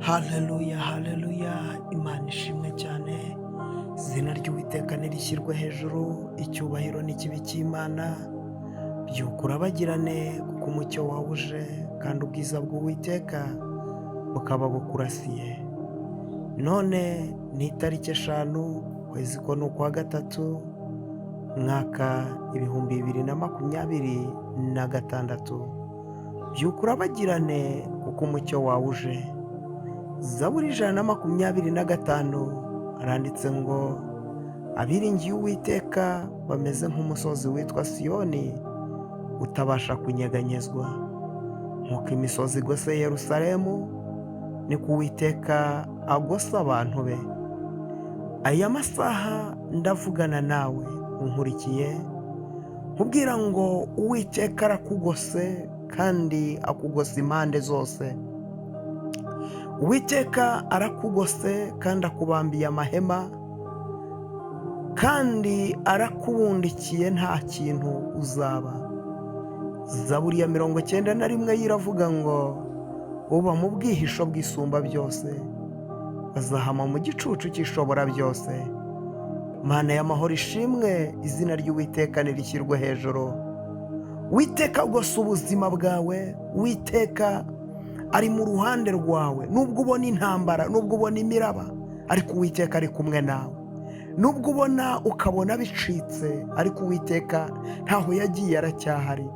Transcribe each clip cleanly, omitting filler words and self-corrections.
Haleluya, haleluya, Imana ishimwe cyane, izina ry'Uwiteka nirishyirwe hejuru, icyubahiro n'ikibi cy'Imana, byuka urabagirane kuko umucyo wawe uje kandi ubwiza bw'Uwiteka bukaba bukurasiye. None ni itariki 5, ukwezi ko ni ukwa gatatu, mwaka 2026, byuka urabagirane kuko umucyo wawe uje. Zaburi 125 haranditse ngo abiringiye Uwiteka bameze nk'umusozi witwa Siyoni utabasha kunyeganyezwa. Nk'uko imisozi igose Yerusalemu, niko Uwiteka agose abantu be. Aya masaha ndavugana nawe unkurikiye, nkubwira ngo Uwiteka arakugose kandi akugose impande zose. Uwiteka arakugose kandi akubambiye amahema, kandi arakubundikiye nta kintu uzaba. Zaburi ya 91 iravuga ngo uba mu bwihisho bw'isumba byose, azahama mu gicucu cy'ishobora byose. Mana y'amahoro ishimwe, izina ry'Uwiteka nirishyirwe hejuru. Uwiteka agose ubuzima bwawe, Uwiteka ari mu ruhande rwawe. Nubwo ubona intambara, nubwo ubona imiraba, ariko Uwiteka ari kumwe nawe. Nubwo ubona ukabona bicitse, ariko Uwiteka ntaho yagiye, aracyahari.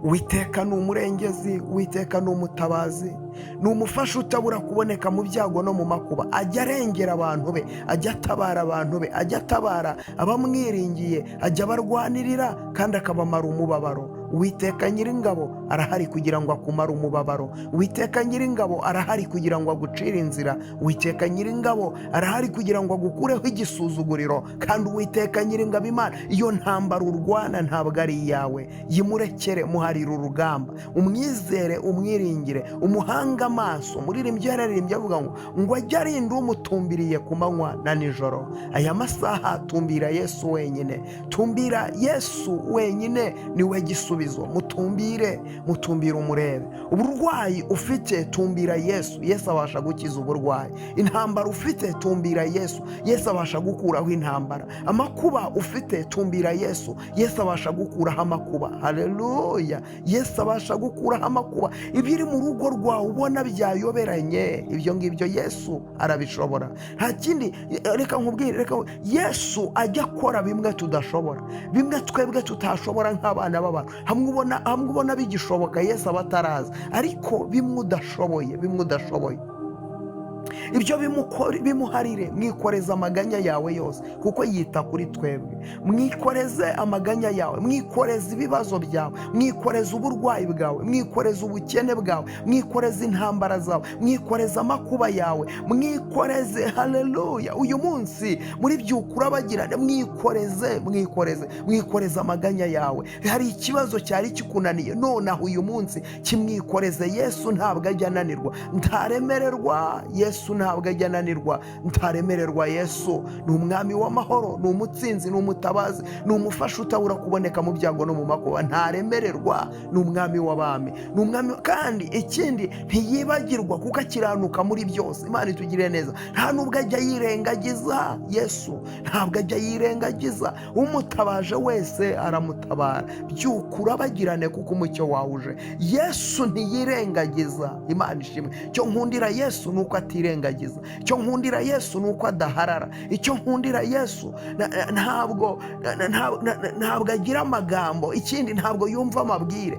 Uwiteka ni umurengezi, Uwiteka ni umutabazi, ni umufasha utabura kuboneka mu byago no mu makuba. Ajya arengera abantu be, ajya atabara abantu be, ajya atabara abamwiringiye, ajya abarwanirira kandi akabamara umubabaro. Uwiteka nyiringabo arahari kugira ngo akumare umubabaro. Uwiteka nyiringabo arahari kugira ngo agucire inzira. Uwiteka nyiringabo arahari kugira ngo agukureho igisuzuguriro. Kandi Uwiteka nyiringabo Imana, iyo ntambara urwana ntabwo ari iyawe, yimurekere, muharire urugamba, umwizere, umwiringire, umuhange amaso. Muririmbyi yararirimbye avuga ngo ajye arinda umutumbiriye ku manywa na nijoro. Aya masaha tumbira Yesu wenyine, tumbira Yesu wenyine, niwe gisubizo. Mutumbire, mutumbire umurebe. Uburwayi ufite, tumbira Yesu, Yesu abasha gukiza uburwayi. Intambara ufite, tumbira Yesu, Yesu abasha gukuraho intambara. Amakuba ufite, tumbira Yesu, Yesu abasha gukuraho amakuba. Haleluya, Yesu abasha gukuraho amakuba. Ibiri mu rugo rwawe ubona byayoberanye, ibyo ngibyo Yesu arabishobora. Nta kindi, reka nkubwire, reka Yesu ajya akora bimwe tudashobora, bimwe twebwe tutashobora nk'abana b'abantu. Hamwe ubona bigishoboka, Yesu aba ataraza, ariko bimwe udashoboye, bimwe udashoboye, ibyo bimuharire. Mwikoreze amaganya yawe yose kuko yita kuri twebwe. Mwikoreze amaganya yawe, mwikoreze ibibazo byawe, mwikoreze uburwayi bwawe, mwikoreze ubukene bwawe, mwikoreze intambara zawe, mwikoreze amakuba yawe, mwikoreze. Haleluya! Uyu munsi muri byuka urabagirane, mwikoreze, mwikoreze, mwikoreze amaganya yawe. Hari ikibazo cyari kikunaniye, nonaha uyu munsi kimwikoreze. Yesu ntabwo ajya ananirwa, ntaremererwa. Yesu ntabwo ajya ananirwa, ntaremererwa. Yesu ni umwami w'amahoro, ni umutsinzi, ni umutabazi, ni umufasha utabura kuboneka mu byago no mu makuba. Ntaremererwa, ni umwami w'abami, ni umwami. Kandi ikindi, ntiyibagirwa kuko akiranuka muri byose. Imana itugirire neza. Nta nubwo ajya yirengagiza, Yesu ntabwo ajya yirengagiza. Umutabaje wese aramutabara. Byuka urabagirane kuko umucyo wawe uje. Yesu ntiyirengagiza. Imana ishimwe. Icyo nkundira Yesu ni uko atirengagiza. Icyo nkundira Yesu ni uko adaharara. Icyo nkundira Yesu, ntabwo agira amagambo. Ikindi, ntabwo yumva amabwire.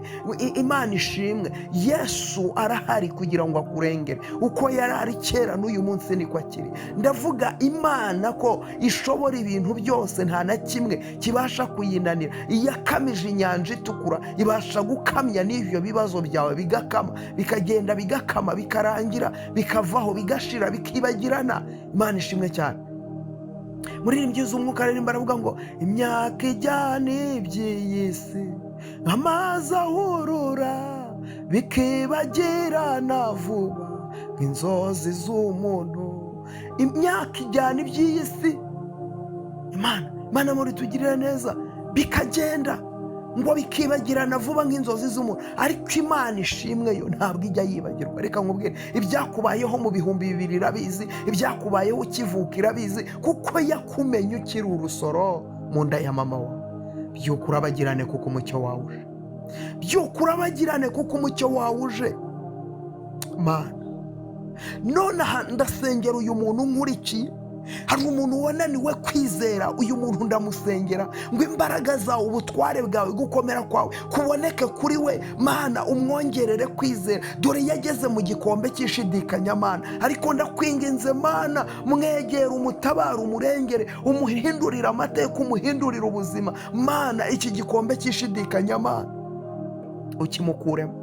Imana ishimwe. Yesu arahari kugira ngo akurengere. Uko yari ari kera, n'uyu munsi niko akiri. Ndavuga Imana ko ishobora ibintu byose, nta na kimwe kibasha kuyinanira. Iyakamije inyanja itukura ibasha gukamya n'ibyo bibazo byawe, bigakama, bikagenda, bigakama, bikarangira, bikavaho, bigashira, bikibagirana. Imana ishimwe cyane. Muririmbyi z'umwuka aririmba aravuga ngo imyaka ijyana iby'iyi si amazi ahurura, bikibagirana vuba nk'inzozi z'umuntu. Imyaka ijyana iby'iyi si, Imana, Imana muri tugirire neza, bikagenda. Ngo bikibagirana vuba nk'inzozi z'umuntu, ariko Imana ishimwe yo ntabwo ijya yibagirwa. Reka nkubwire, ibyakubayeho mu 2000 irabizi, ibyakubayeho ukivuka irabizi, kuko yakumenye ukiri urusoro mu nda ya mama wawe. Byuka urabagirane kuko umucyo wawe uje. Byuka urabagirane kuko umucyo wawe uje. Mana, nonaha ndasengera uyu muntu nkurikiye. Hari umuntu wananiwe kwizera. Uyu muntu ndamusengera ngo imbaraga zawe, ubutware bwawe, gukomera kwawe kuboneke kuri we. Mana, umwongerere kwizera. Dore yageze mu gikombe cy'ishidikanya, Mana, ariko ndakwinginze Mana, mwegere, umutabare, umurengere, umuhindurire amateka, umuhindurire ubuzima. Mana, iki gikombe cy'ishidikanya, Mana, ukimukuremo.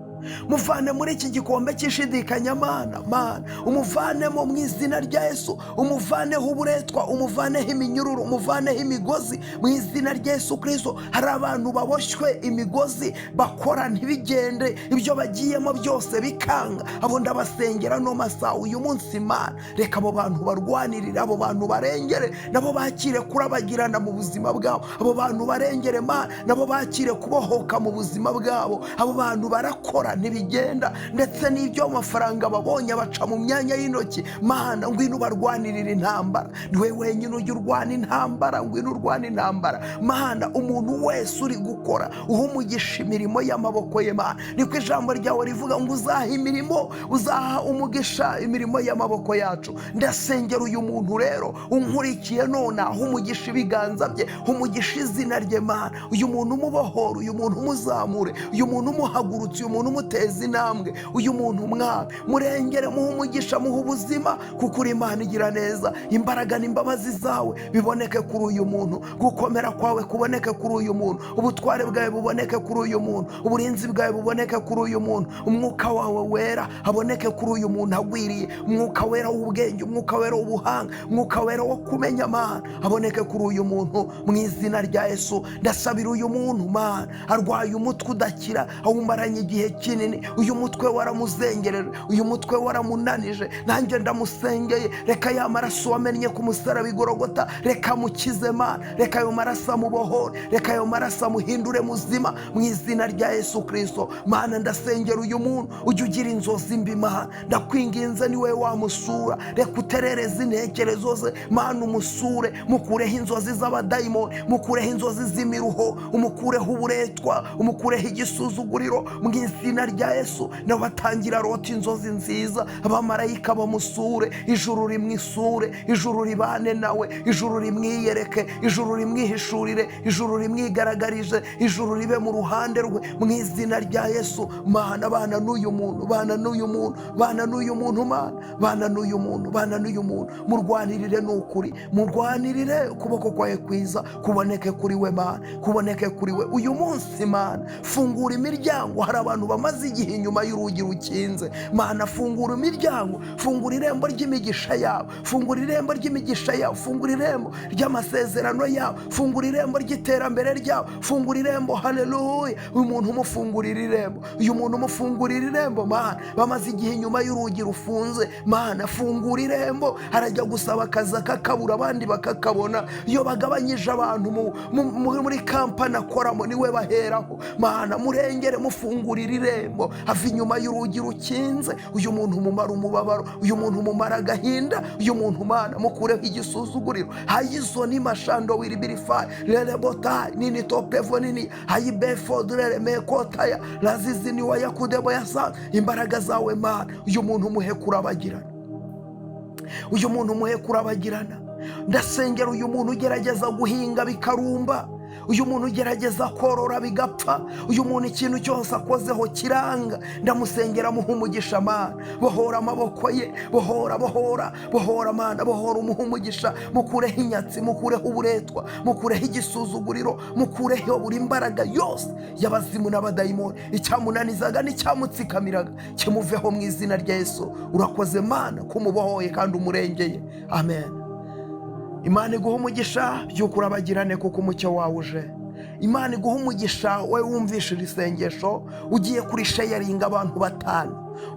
Muvane muri iki gikombe cy'ishidikanya, Mana. Mana, umuvanemo mu izina rya Yesu. Umuvaneho uburetwa, umuvaneho iminyururu, umuvaneho imigozi mu izina rya Yesu Kirisito. Hari abantu baboshywe imigozi, bakora ntibigende, ibyo bagiyemo byose bikanga. Abo ndabasengera no masaha uyu munsi. Mana, reka abo bantu barwanirire, abo bantu barengere, nabo bakire kurabagirana mu buzima bwabo. Abo bantu barengere, Mana, nabo bakire kubohoka mu buzima bwabo. Abo bantu barakora ntibigenda, ndetse n'ibyo amafaranga babonye baca mu myanya y'intoki. Mana, ngwino ubarwanirira intambara. Niwe wenyine ujya urwana intambara. Ngwino urwana intambara, Mana. Umuntu wese uri gukora, uha umugisha imirimo y'amaboko ye. Mana, niko ijambo ryawe rivuga ngo uzaha imirimo, uzaha umugisha imirimo y'amaboko yacu. Ndasengera uyu muntu rero unkurikiye none, aha umugisha ibiganza bye, umugisha izina rye. Mana, uyu muntu umubohora, uyu muntu umuzamure, uyu muntu umuhagurutse, uyu muntu umuteza intambwe, uyu muntu mwami murengere, muhe umugisha, muhe ubuzima, kuko uri Imana igira neza. Imbaraga n'imbabazi zawe biboneke kuri uyu muntu, gukomera kwawe kuboneke kuri uyu muntu, ubutware bwawe buboneke kuri uyu muntu, uburinzi bwawe buboneke kuri uyu muntu, umwuka wawe wera aboneke kuri uyu muntu agwiriye, umwuka wera w'ubwenge, umwuka wera w'ubuhanga, umwuka wera wo kumenya. Mana, aboneke kuri uyu muntu mu izina rya Yesu. Ndasabira uyu muntu, Mana, arwaye umutwe udakira, awumaranye igihe kinini. Uyu mutwe waramuzengereje, uyu mutwe waramunanije. Nanjye ndamusengeye. Reka ya maraso wamennye ku musaraba igorogota, reka mukize, Mana. Reka ayo maraso amubohore, reka ayo maraso amuhindure muzima mu izina rya Yesu Kirisito. Mana, ndasengera uyu muntu ujya ugira inzozi mbi. Mana, ndakwinginze, niwe wamusura. Reka uterereze intekerezo ze, Mana, umusure, mukureho inzozi z'abadayimoni, mukureho inzozi z'imiruho, umukureho uburetwa, umukureho igisuzuguriro mu izina rya Yesu. Nawe atangira arota inzozi nziza. Abamarayika bamusure, ijuru rimwisure, ijuru ribane nawe, ijuru rimwiyereke, ijuru rimwihishurire, ijuru rimwigaragarize, ijuru ribe mu ruhande rwe mu izina rya Yesu. Mana, bana n'uyu muntu, bana n'uyu muntu, bana n'uyu muntu. Mana, bana n'uyu muntu, bana n'uyu muntu, murwanirire. Ni ukuri, murwanirire, ukuboko kwawe kwiza kuboneke kuri we. Mana, kuboneke kuri we uyu munsi. Mana, fungura imiryango. Hari abantu bamaze igihe inyuma y'urugi rukinze. Mana, fungura imiryango, fungura irembo ry'imigisha yawe, fungura irembo ry'imigisha yawe, fungura irembo ry'amasezerano yawe, fungura irembo ry'iterambere ryawe, fungura irembo. Haleluya! Uyu muntu umufungurira irembo, uyu muntu umufungurira irembo. Mana, bamaze igihe inyuma y'urugi rufunze. Mana, fungura irembo. Arajya gusaba akazi akakabura, abandi bakakabona. Iyo bagabanyije abantu muri kampani akoramo, niwe baheraho. Mana, murengere, mufungurira irembo, ava inyuma y'urugi rukinze. Uyu muntu mumara umubabaro, uyu muntu mumara agahinda, uyu muntu, Mana, mukureho igisuzuguriro. Hayizo ni mashando wiribirifayi rerebotayi nini topevo nini hayibefodrere mekotaya razizi ni wayakudebo yasa. Imbaraga zawe, Mana, uyu muntu muhe kurabagirana, uyu muntu muhe kurabagirana. Ndasengera uyu muntu ugerageza guhinga bikarumba, uyu muntu ugerageza korora bigapfa, uyu muntu ikintu cyose akozeho kiranga. Ndamusengera, muha umugisha. Mana, bohora amaboko ye, bohora, bohora, bohora. Mana, bohora, umuha umugisha, mukureho inyatsi, mukureho uburetwa, mukureho igisuzuguriro, mukureho buri mbaraga yose y'abazimu n'abadayimoni. Icyamunanizaga n'icyamutsikamiraga kimuveho mu izina rya Yesu. Urakoze Mana kumubohoye kandi umurengeye. Amen. Imana iguha umugisha. Byuka urabagirane kuko umucyo wawe uje. Imana iguha umugisha wowe wumvishe iri sengesho, ugiye kurisharinga abantu 5,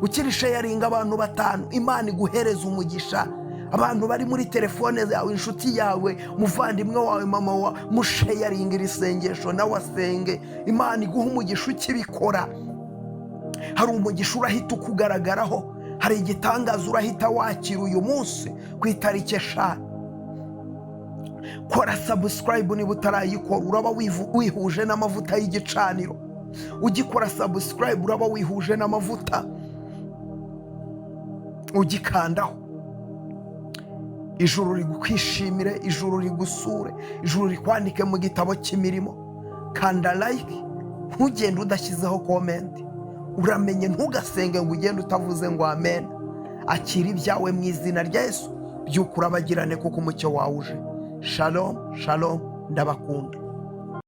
ukirisharinga abantu 5. Imana iguhereza umugisha. Abantu bari muri telefone yawe, inshuti yawe, umuvandimwe wawe, mama wa, musharinga iri sengesho nawe asenge. Imana iguha umugisha ukibikora. Hari umugisha urahita ukugaragaraho, hari igitangaza urahita wakira uyu munsi ku itariki 5. Kora subscribe niba utarayikora, uraba wihuje n'amavuta y'igicaniro. Ugikora subscribe uraba wihuje n'amavuta, ugikandaho ijuru rigukwishimire, ijuru rigusure, ijuru rikwandike mu gitabo cy'imirimo. Kanda like, ntugende udashyizeho comment. Uramenye ntugasenge ngo ugende utavuze ngo amen. Akira ibyawe mu izina rya Yesu. Byuka urabagirane kuko umucyo wawe uje. Shalom, shalom, ndabakunda.